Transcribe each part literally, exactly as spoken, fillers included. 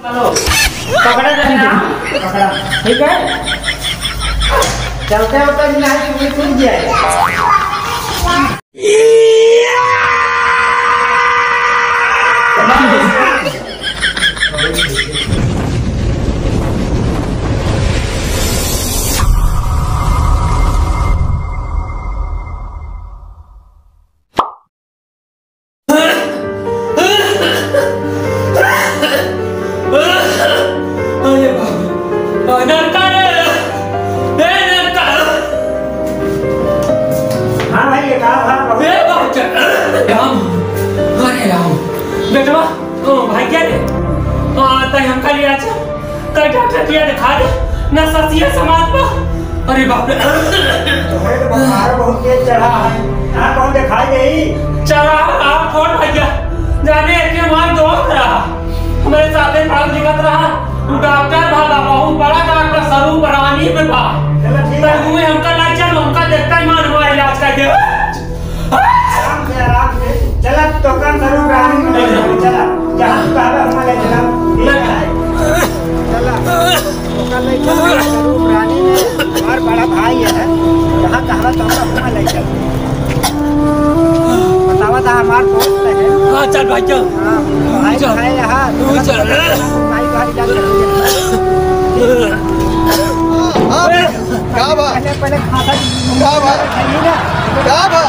चलो, पकड़ा जाए ना, पकड़ा। ठीक है, चलते होते नहीं, टूट जाए। अरे बाप रे। ननका रे। ए ननका। हाँ भाई, ये का भा? ए बाप रे। राम। अरे राम। बेटवा, ओ भाई क्या रे? आ, तै हमका लिया चल। कई डॉक्टर किया दिखा दे, ना ससिया समाज पर। अरे बाप रे। तोहरे तो बुखार बहुत तेज चढ़ा है। यहाँ कौन दिखाई देई? चढ़ा रहा फोन भैया, जाने एक मार दो रहा। हमारे साथ में भाग दिखत रहा। वो डॉक्टर भा, भा, बहुत बड़ा डॉक्टर स्वरूप रानी में बा। चलो ठीक है। तो हुए हमका ना चल, हमका देखता ही मान हुआ इलाज कर दे। आराम से, आराम से। चला, तोका स्वरूप रानी में ले चला। चला, जहाँ तू कहबे, वहाँ ले चला। ठीक है? चला, तोका ले चला, स्वरूप रानी में। हमार बड़ा भाई है, जहाँ कहबे, तोका वहाँ ले चला। बतावा था, हमार दोस्त है। हाँ, चल भाई, चल। हाँ, भाई, चल। भाई, हाँ, तू चल। भाई, भाई, चल। हाँ, हाँ। का बा? पहले, पहले खाता का बा? खाइए ना। का बा?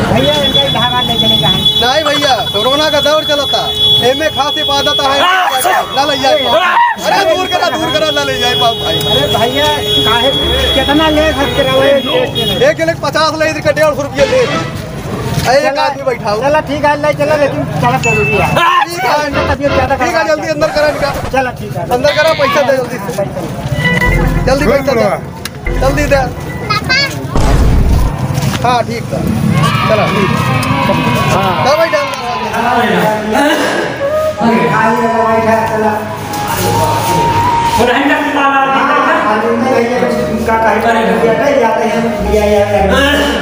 भैया, इनका ही धावा ले चले जाए। नहीं भैया, कोरोना का दौर चलता, एमे खास इबादत है, ना ले जाए पाओ। अरे दूर करा, दूर करा, ना ले जाए पाओ भाई। अरे भैया, काहे, कितना ले सकते रहो, एक, एक के लिए? एक के लिए पचास ले, इधर का डेढ़ सौ रुपये ले। अरे, एक चला, आदमी बैठाओ। चला, ठीक है, ले चला, लेकिन चला जरूरी है। ठीक है। तबीयत ज्यादा ठीक है, खराब जल्दी है। अंदर करा इनका। चला, ठीक है। अंदर करा, पैसा दे जल्दी से। हाँ, चला। जल्दी पैसा दे। जल्दी दे। हाँ, ठीक है। चला, ठीक। हाँ। दवाई डाल। अरे, खाली वाला बैठा, चला।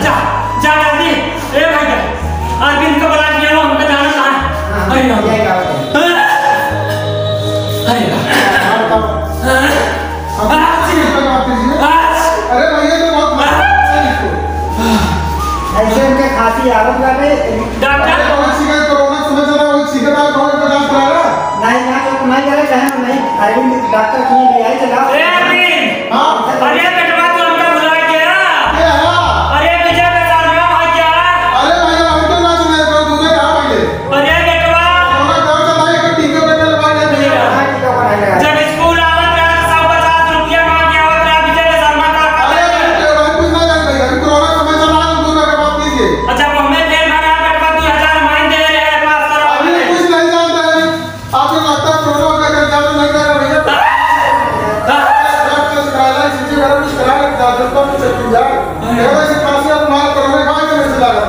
जा, जा जल्दी। ए भैया, अरविंद का बुला लिया, वो हमका जाना था। हाँ, अरे राम। अरे राम। अरे भैया, ये बहुत ऐसे इनके खांसी आवत बाटे। डॉक्टर। अरे, कौन सी गई कोरोना समय चला, वो सीधे बाहर कौन का इलाज करा रहा? नहीं, नहीं, वो तो नहीं करे, कहे हम नहीं, अरविंद डॉक्टर की ले आए, चलाओ। ए, अरविंद! हाँ? अरे बेटवा, तू हमका भुला गया। क्या है? अरे विजय के साथ में भाग गया। अरे भैया, हम तो ना सुने, तो दूर रहा पहले। अरे बेटवा। कोरोना दवा चला, एक टीका बेटा लगा दे। हाँ, टीका बनाया। जब स्कूल आवत रहा तो सौ पचास रुपया मांग के आवत रहा, विजय के शर्मा का। अरे, अरे, अरे, कुछ ना जान भाई, अभी कोरोना समय चला, हम दूर रह के बात कीजिए। अच्छा, तो हमें फेल भरा बेटवा, दो हजार मांग दे रहे हैं, पास करो। अभी कुछ नहीं जानते हैं। आपको लगता है कोरोना का इलाज नहीं कर रहे भैया? हाँ? ब्लड टेस्ट करा ला, सीटी वगैरह कुछ करा ला, डॉक्टर पर कुछ चेक किया। हाँ। अगर ऐसी खांसी है, तुम्हारे कोरोना का ही नहीं लगा।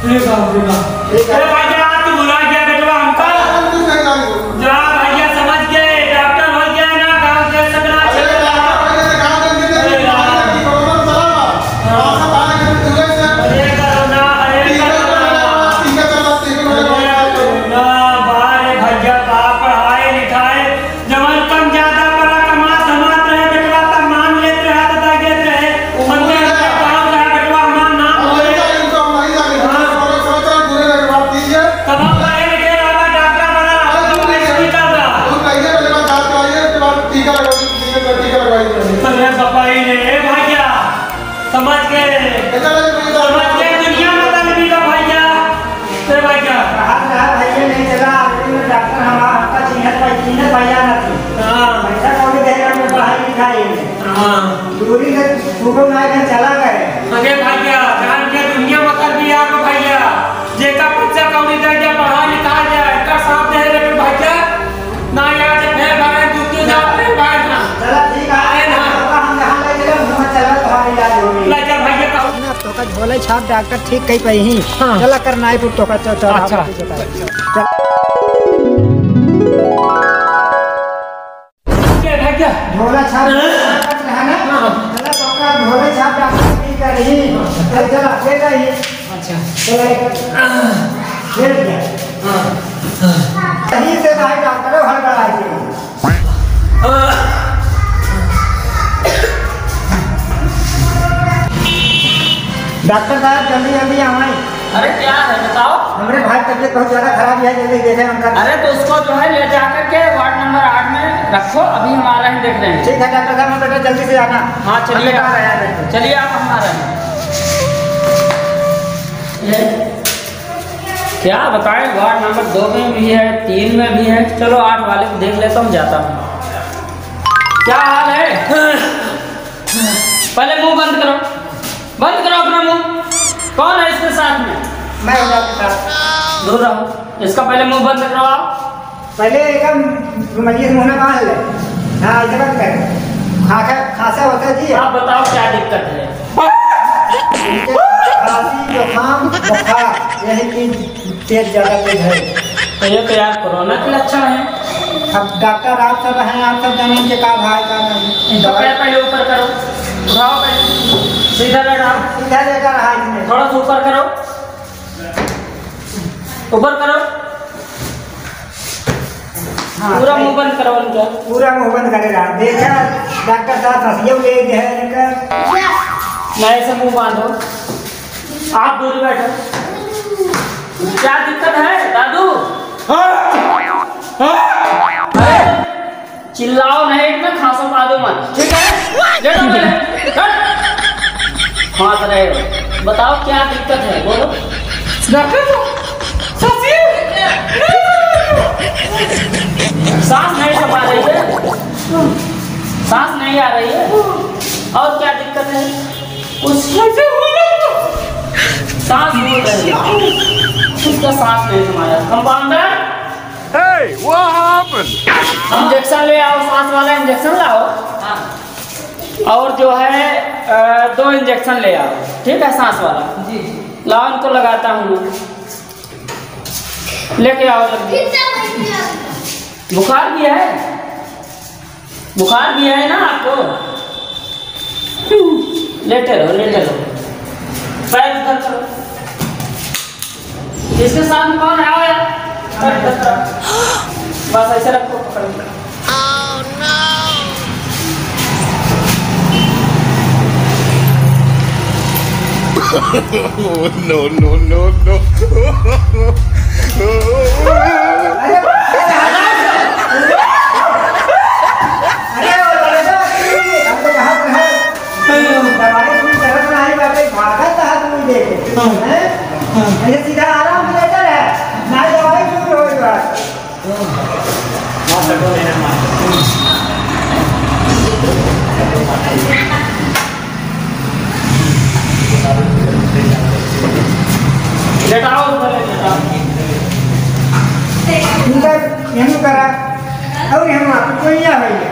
अरे बाप रे बाप। ठीक है। अरे भाई, जा, तू भुला गया बेटवा हमका। हम कुछ नहीं जाने दो। जा भैया, समझ गए, डॉक्टर हो गया ना, गाँव के सगरा अरे, डॉक्टर हो गया, गाँव के सगरा। अरे, कोरोना चला। हाँ। अरे कोरोना, अरे कोरोना। अरे कोरोना, बारे भैया, का पढ़ाई लिखाई, जवन कम ज्यादा पड़ा, कमात धमात रहे बेटवा, तब मान लेत रहा, तो दे देत रहे। हमके गाँव रहा बेटवा, हमार नाम होए। हाँ। तब हम पढ़े लिखे रहा, डॉक्टर बना, हम तो स्पीकर बा। अरे बाबा, ये रे, ए भैया, समझ के, समझ के दुनिया में तन भी का भैया, ए भैया। कहा था भैया नहीं चला, आखिरी में डॉक्टर हमारा आपका चिन्हत भाई, चिन्हत भैया ना थी। हाँ। पैसा कौड़ी देगा में पढ़ाई लिखाई में। हाँ। दूरी से फूटो ना के चला गए। अरे भैया, जान के दुनिया में तन भी आपको भैया, जेका पैसा कौड़ी दे के पढ़ा लिखा जाए, एकर साथ दे लेकिन भैया, ना यार, जे फेर भरे, दू, दू जा, फेर भरे ना। चला, ठीक है। अरे ना। बाबा, हम जहाँ ले चले, वहाँ चला, तुम्हारी इलाज होगी। ले चल भैया, कहूँ। ना, तो का झोले छाप डॉक्टर ठीक कही पई ही। हाँ। चला, करना है, तो का, तो, तो, अच्छा। चल। के भैया? झोला छाप हाँ। डॉक्टर है ना? हाँ। चला, तो का झोले छाप डॉक्टर ठीक कर रही। चल, चला, दे रही। अच्छा। चला, एक, दे दिया। हाँ। सही से भाई डॉक्टर हो, हड़बड़ाए। तबियत बहुत ज्यादा खराब है, जल्दी देखें उनका। अरे, तो उसको जो है, ले जा करके वार्ड नंबर आठ में रखो, अभी हम आ रहे हैं, देख रहे हैं। ठीक है डॉक्टर साहब, हम बेटा जल्दी से आना। हाँ, चलिए। हम बेटा आ रहे हैं। चलिए, आप, हम आ रहे हैं। ये क्या बताएं, वार्ड नंबर दो में भी है, तीन में भी है। चलो, आठ वाले को देख लेता हूँ, जाता हूँ। क्या हाल है? पहले मुंह बंद करो, बंद करो अपना मुंह। कौन है इसके साथ में? मैं हूँ डॉक्टर साहब। दूर रहो, इसका पहले मुंह बंद करो आप। पहले एकदम रुमालिया से मुंह ना बांध ले। हाँ, ऐसे बंद कर। खांसा, खांसा होता है जी। आप बताओ, क्या दिक्कत है? इनके खांसी, जुकाम, बुखार, यही तीन तेज, ज्यादा तेज है। तो ये तो यार कोरोना के लक्षण है। अब डॉक्टर आप सब हैं, आप सब जानें कि का भाई का नहीं। इनको दवाई पैर पहले ऊपर करो, उठाओ पहले, सीधा बैठाओ। सीधा लेकर रहा इसमें। थोड़ा सा ऊपर करो, ऊपर करो। हाँ, पूरा सही। मुंह बंद करो उनका। पूरा मुंह बंद करे रहा। देखा, डॉक्टर साहब हंसियों ले गए इनका। नहीं, ऐसे मुंह बांधो। आप दूर बैठो। क्या दिक्कत है दादू? अरे, चिल्लाओ नहीं, इतना खांसो पादो मत, ठीक है? लेटो पहले, हट। खांस रहे हो, बताओ क्या दिक्कत है, बोलो। डॉक्टर साहब, सांस नहीं समा रही है, सांस नहीं आ रही है, और क्या दिक्कत है? कुछ सांस फूल रही है, उसका सांस नहीं समा रहा। Compounder, Hey, what happened? Injection ले आओ, सांस वाला इंजेक्शन लाओ। हाँ। और जो है, अ, दो इंजेक्शन ले आओ, ठीक है, सांस वाला। जी, जी। लाओ, इनको लगाता हूँ मैं। लेके आओ जल्दी। बुखार भी है? बुखार भी है ना आपको? लेटे रहो, लेटे रहो। पैर इधर करो। इसके साथ में कौन है? आओ यार। पैर इधर करो। बस ऐसे रखो, पकड़ के। No, no, no, no। अरे, अरे, वो लड़का, हम तो कहा था, दवाई सुई दर्द नहीं बाटे, भागत था तू देखे। हाँ। हैं? हाँ। ऐसे सीधा आराम से लेटा रहे, ना दवाई शुरू हो जाए। लेटाओ, ऊपर लेटाओ। इधर, यहाँ करा, और यहाँ आपको कोई यहाँ भैया।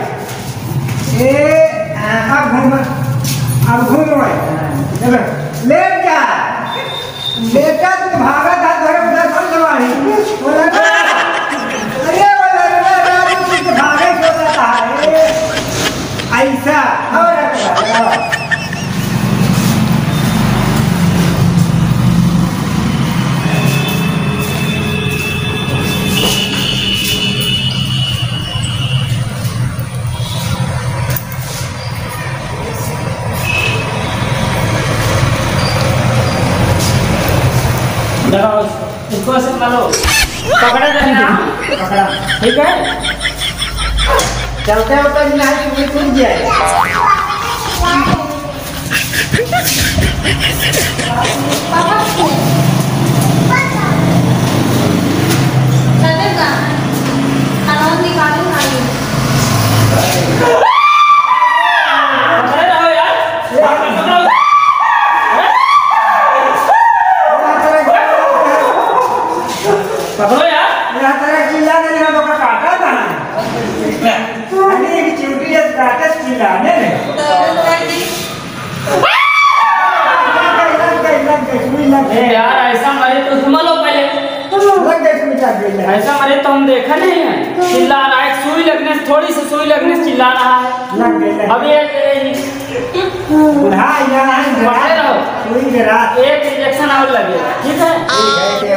ए, आ, अब घूम, अब घूम भाई। चलो, लेट जा। बेटा, तू भागा था, घर में दर्शन करवाई। बोला, अरे, बोला, अरे, अरे, तू तो भागे सोता था, ए, ऐसा। और, और। लगाओ इसको। इसको ऐसे मारो। पकड़ा जाने का। पकड़ा। ठीक है? चलते होते नहीं, ये टूट गया है। पकड़ो यार। यहाँ तेरा चिल्ला नहीं, यहाँ तो काटा था। अरे, एक चिमटी है, काटे चिल्लाने में। लग गई, लग गई, लग गई, सुई लग गई। ए यार, ऐसा मरे तो समझ लो पहले। लग गई, सुई लग गई। ऐसा मरे तो हम देखा नहीं है। चिल्ला रहा है, सुई लगने से, थोड़ी सी सुई लगने से चिल्ला रहा है। लग गई, लग गई। अभी एक, एक बुढ़ा यहाँ है, पकड़े रहो। सुई गिरा। एक इंजेक्शन और लगेगा, ठीक है? ठीक है, ठीक है।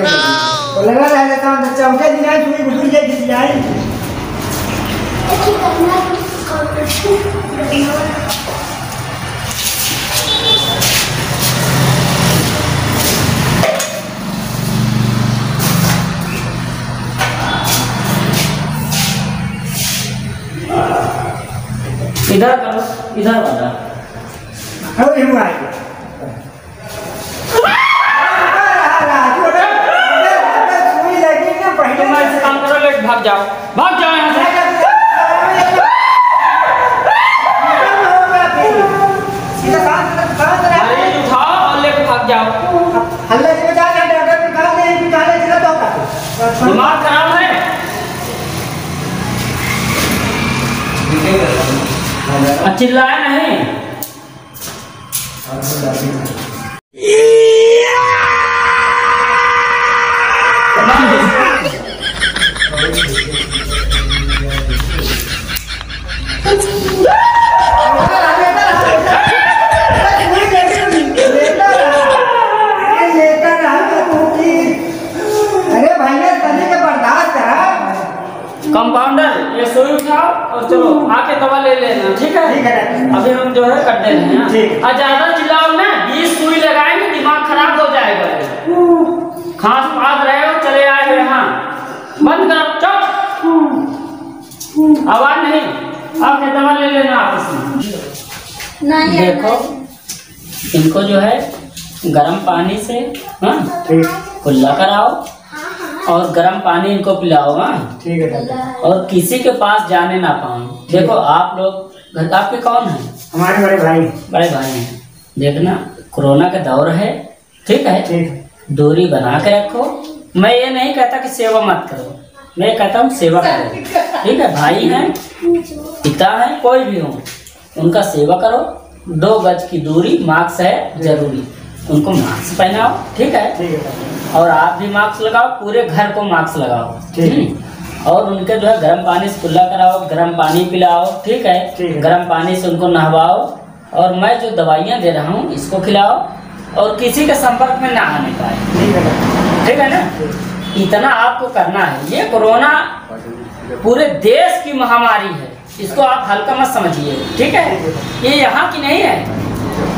तो लगा रहे तो हम चौके दिन आए, सुई बुजुर्ग ये घिस जाए। इधर करो, इधर वाला। अरे, हुआ है। तुम ऐसे काम करो, लेके भाग जाओ, भाग जाओ यहाँ से। मरीज उठाओ और लेके भाग जाओ। हल्ला से बचा के डॉक्टर को कहा नहीं, निकाले, चला तो का। दिमाग खराब है। अब चिल्लाए नहीं। अरे भैया, तनी के बर्दाश्त करा। कंपाउंडर, ये सुई उठाओ और चलो, आके दवा ले लेना, ठीक है? ठीक है, डॉक्टर। अभी हम जो है, कर दे रहे हैं। ठीक है। और ज्यादा चिल्लाओ ना, बीस सुई लगाएंगे, दिमाग खराब हो जाएगा। खांस फांस रहे हो, चले आए हो यहाँ, बंद करो, चुप। आवाज नहीं, आके दवा ले लेना आप इसमें। नहीं, देखो, नहीं। इनको जो है, गर्म पानी से, हाँ, ठीक। कुल्ला कराओ और गर्म पानी इनको पिलाओ, हाँ। ठीक है, डॉक्टर। और किसी के पास जाने ना पाओ। ठीक। देखो, आप लोग घर, आपके कौन है? हमारे बड़े भाई। बड़े भाई हैं। देखना, कोरोना का दौर है, ठीक है? ठीक है। दूरी बना के रखो। मैं ये नहीं कहता कि सेवा मत करो, मैं कहता हूँ सेवा करो, ठीक है? भाई हैं, पिता हैं, कोई भी हो, उनका सेवा करो। दो गज की दूरी, मास्क है जरूरी, उनको मास्क पहनाओ, ठीक है? ठीक है। और आप भी मास्क लगाओ, पूरे घर को मास्क लगाओ। ठीक है। हम्म। और उनके जो है, गर्म पानी से कुल्ला कराओ, गर्म पानी पिलाओ, ठीक है? ठीक है। गर्म पानी से उनको नहवाओ, और मैं जो दवाइयाँ दे रहा हूँ, इसको खिलाओ और किसी के संपर्क में ना आने पाए। ठीक है। ठीक है ना? ठीक। इतना आपको करना है। ये कोरोना पूरे देश की महामारी है, इसको आप हल्का मत समझिए, ठीक है? ये यहाँ की नहीं है,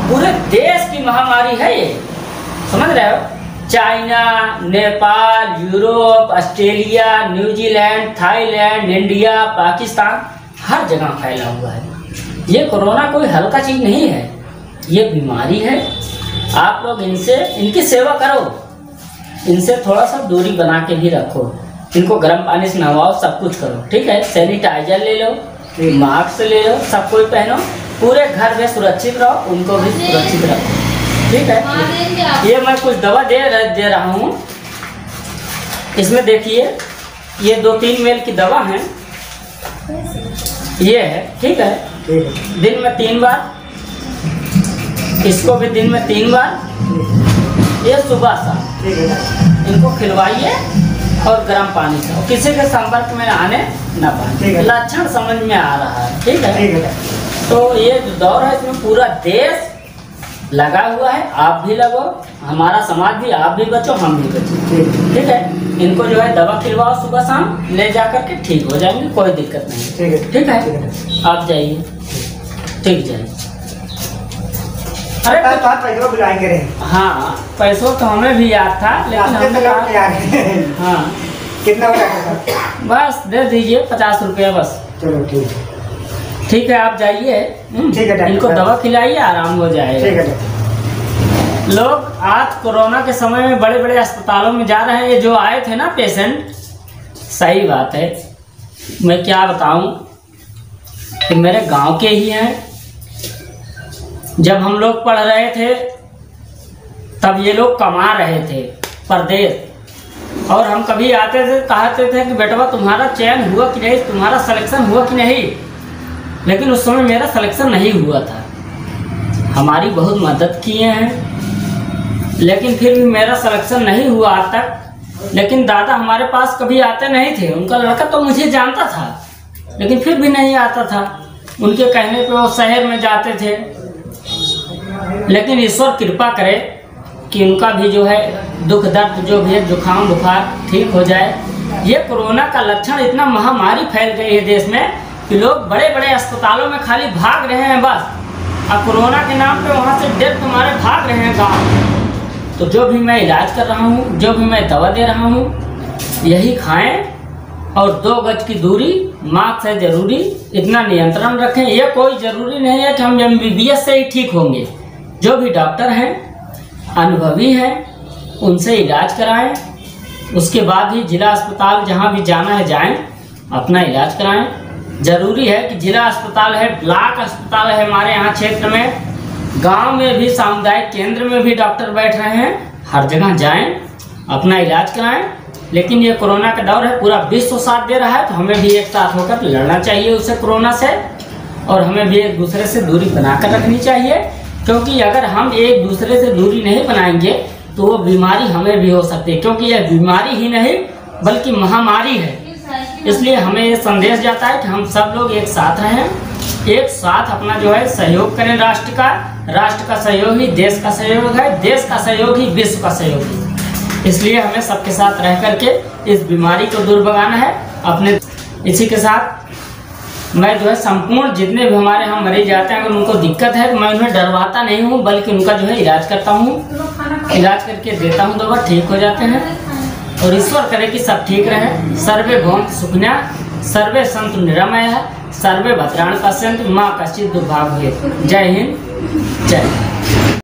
पूरे देश की महामारी है ये, समझ रहे हो? China, Nepal, Europe, Australia, New Zealand, Thailand, India, Pakistan, हर जगह फैला हुआ है। ये कोरोना कोई हल्का चीज नहीं है, ये बीमारी है। आप लोग इनसे, इनकी सेवा करो, इनसे थोड़ा सा दूरी बना के भी रखो। इनको गर्म पानी से नहवाओ, सब कुछ करो, ठीक है? सैनिटाइजर ले लो, ठीक। मास्क ले लो, सब कोई पहनो, पूरे घर में सुरक्षित रहो, उनको भी सुरक्षित रखो, ठीक है? ये मैं कुछ दवा दे रह-, दे रहा हूँ, इसमें देखिए, ये दो तीन मेल की दवा है, ये है, ठीक है? ठीक है। दिन में तीन बार, इसको भी दिन में तीन बार, ये सुबह शाम। ठीक है। इनको खिलवाइए और गर्म पानी से, और किसी के संपर्क में आने ना पाए। ठीक है। लक्षण समझ में आ रहा है, ठीक है? ठीक है। तो ये जो दौर है, इसमें पूरा देश लगा हुआ है, आप भी लगो, हमारा समाज भी, आप भी बचो, हम भी बचो। ठीक। ठीक है, इनको जो है दवा खिलवाओ सुबह शाम, ले जा करके ठीक हो जाएंगे, कोई दिक्कत नहीं। ठीक है। ठीक है, ठीक है। आप जाइए। ठीक, जाइए। अरे, तो आप पैसों बुलाएंगे रे। हाँ, पैसों तो हमें भी याद था, लेकिन रास्ते हम से लौट के आ रहे हैं। हाँ। कितना हो जाएगा सर? बस दे दीजिए पचास रुपया बस। चलो, ठीक है। ठीक है, आप जाइए। हम्म, ठीक है, डॉक्टर इनको साहब। दवा खिलाइए, आराम हो जाएगा। ठीक है, डॉक्टर। लोग आज कोरोना के समय में बड़े-बड़े अस्पतालों में जा रहे हैं। ये जो आए थे ना पेशेंट, सही बात है, मैं क्या बताऊं कि मेरे गांव के ही हैं। जब हम लोग पढ़ रहे थे, तब ये लोग कमा रहे थे परदेश, और हम कभी आते थे, कहते थे कि बेटवा, तुम्हारा चयन हुआ कि नहीं, तुम्हारा सिलेक्शन हुआ कि नहीं, लेकिन उस समय मेरा सिलेक्शन नहीं हुआ था। हमारी बहुत मदद किए हैं, लेकिन फिर भी मेरा सिलेक्शन नहीं हुआ आज तक। लेकिन दादा हमारे पास कभी आते नहीं थे, उनका लड़का तो मुझे जानता था, लेकिन फिर भी नहीं आता था। उनके कहने पे वो शहर में जाते थे, लेकिन ईश्वर कृपा करे कि उनका भी जो है दुख दर्द जो भी है, जुकाम बुखार ठीक हो जाए। ये कोरोना का लक्षण, इतना महामारी फैल गई है देश में कि लोग बड़े बड़े अस्पतालों में खाली भाग रहे हैं बस, और कोरोना के नाम पे वहाँ से डर के मारे भाग रहे हैं गाँव। तो जो भी मैं इलाज कर रहा हूँ, जो भी मैं दवा दे रहा हूँ, यही खाएं। और दो गज की दूरी, मास्क है जरूरी, इतना नियंत्रण रखें। ये कोई जरूरी नहीं है कि हम एमबीबीएस से ही ठीक होंगे। जो भी डॉक्टर हैं, अनुभवी हैं, उनसे इलाज कराएं। उसके बाद ही जिला अस्पताल जहाँ भी जाना है जाएं, अपना इलाज कराएं। जरूरी है कि जिला अस्पताल है, ब्लॉक अस्पताल है हमारे यहाँ क्षेत्र में, गांव में भी, सामुदायिक केंद्र में भी डॉक्टर बैठ रहे हैं। हर जगह जाएं, अपना इलाज कराएं। लेकिन ये कोरोना का दौर है, पूरा विश्व साथ दे रहा है, तो हमें भी एक साथ होकर लड़ना चाहिए उससे, कोरोना से। और हमें भी एक दूसरे से दूरी बनाकर रखनी चाहिए, क्योंकि अगर हम एक दूसरे से दूरी नहीं बनाएंगे तो वो बीमारी हमें भी हो सकती है, क्योंकि यह बीमारी ही नहीं बल्कि महामारी है। इसलिए हमें ये संदेश जाता है कि हम सब लोग एक साथ रहें, एक साथ अपना जो है सहयोग करें राष्ट्र का। राष्ट्र का सहयोग ही देश का सहयोग है, देश का सहयोग ही विश्व का सहयोग है। इसलिए हमें सबके साथ रह करके इस बीमारी को दूर भगाना है। अपने इसी के साथ मैं जो है संपूर्ण जितने भी हमारे यहाँ मरीज आते हैं, अगर उनको दिक्कत है तो मैं उन्हें डरवाता नहीं हूँ, बल्कि उनका जो है इलाज करता हूँ। इलाज करके देता हूँ दवा, ठीक हो जाते हैं। और ईश्वर करे कि सब ठीक रहे। सर्वे भवन्तु सुखिनः, सर्वे सन्तु निरामयाः, सर्वे भद्राणि पश्यन्तु, मा कश्चित् दुःखभाग् भवेत्। जय हिंद, जय।